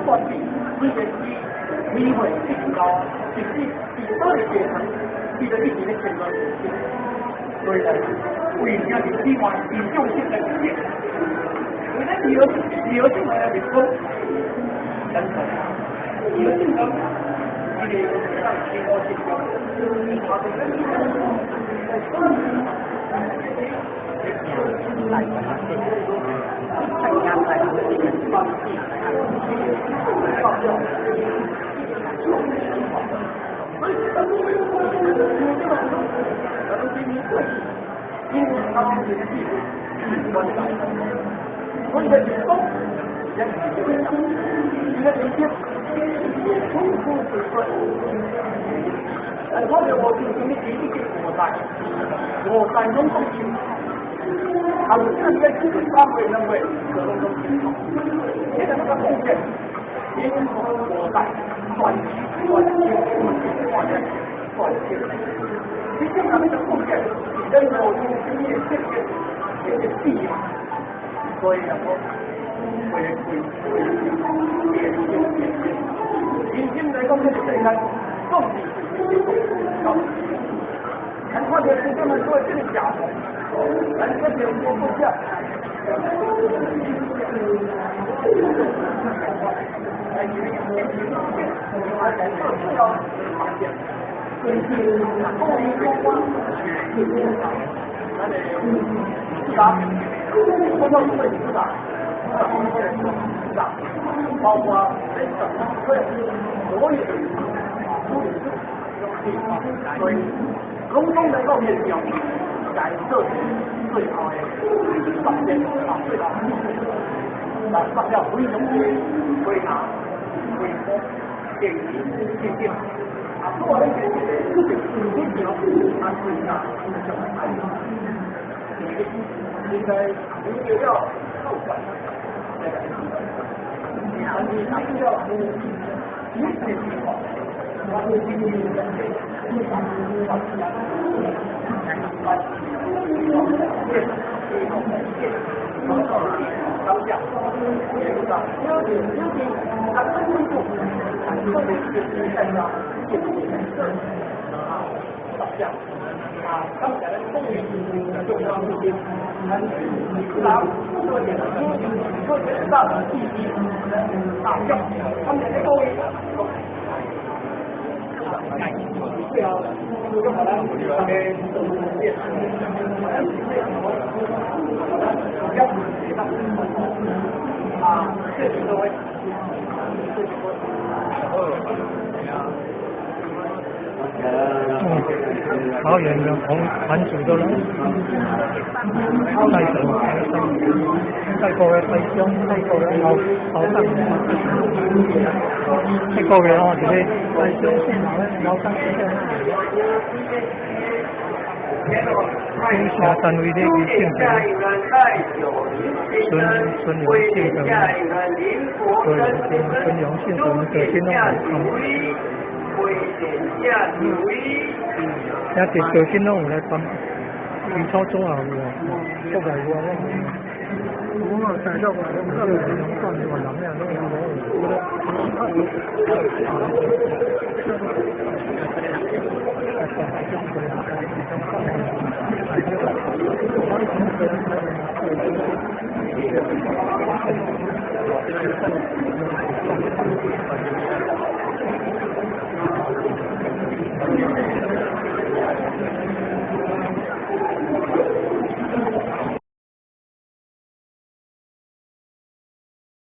选举虽然是机会一直到，实际伫倒个阶层，伊就一直咧争论。所以呢，为啥是希望以众性来实现？为咱理由理由性来讲，等等，理由性讲，伊个让提高性标所以就是講，一而家你知，苦苦追追，但我哋無條件的記憶叫五代，五代攏講清，啊，有這個3月2月，就攏講清楚。你看那個貢獻，已經從五代轉轉轉轉轉，你這樣那個貢獻，你無條件的這個這個地嘛，所以啊，我。為為為變變變變，人生來講，這個世間總是會咱看到人這麼說這個假的，咱這邊我不講。包括所有的所以，攏總來講，現象來做最後的發現啊，最後來發了非常的歸納、歸納、建議、鉴定啊，做了這個決定，決定啊，最大就來應該應該要扣款。啊，剛才咱講的重要目的，咱人做點做點大的意義，大將，他們在各位。最後，就把咱大家啊，謝謝各位，謝謝各位。桃園的紅團主都來，台中、泰國的台中、泰國的老老當，泰國的哦，這個台中縣老老當。下單位的姓陳，孫孫榮姓陳，對，孫榮姓陳，就先攏來講。遐伫道新攏有來幫，基礎組也有啊，國外有啊，攏有。我大陸啊，攏有，攏越南啊，攏有，攏有。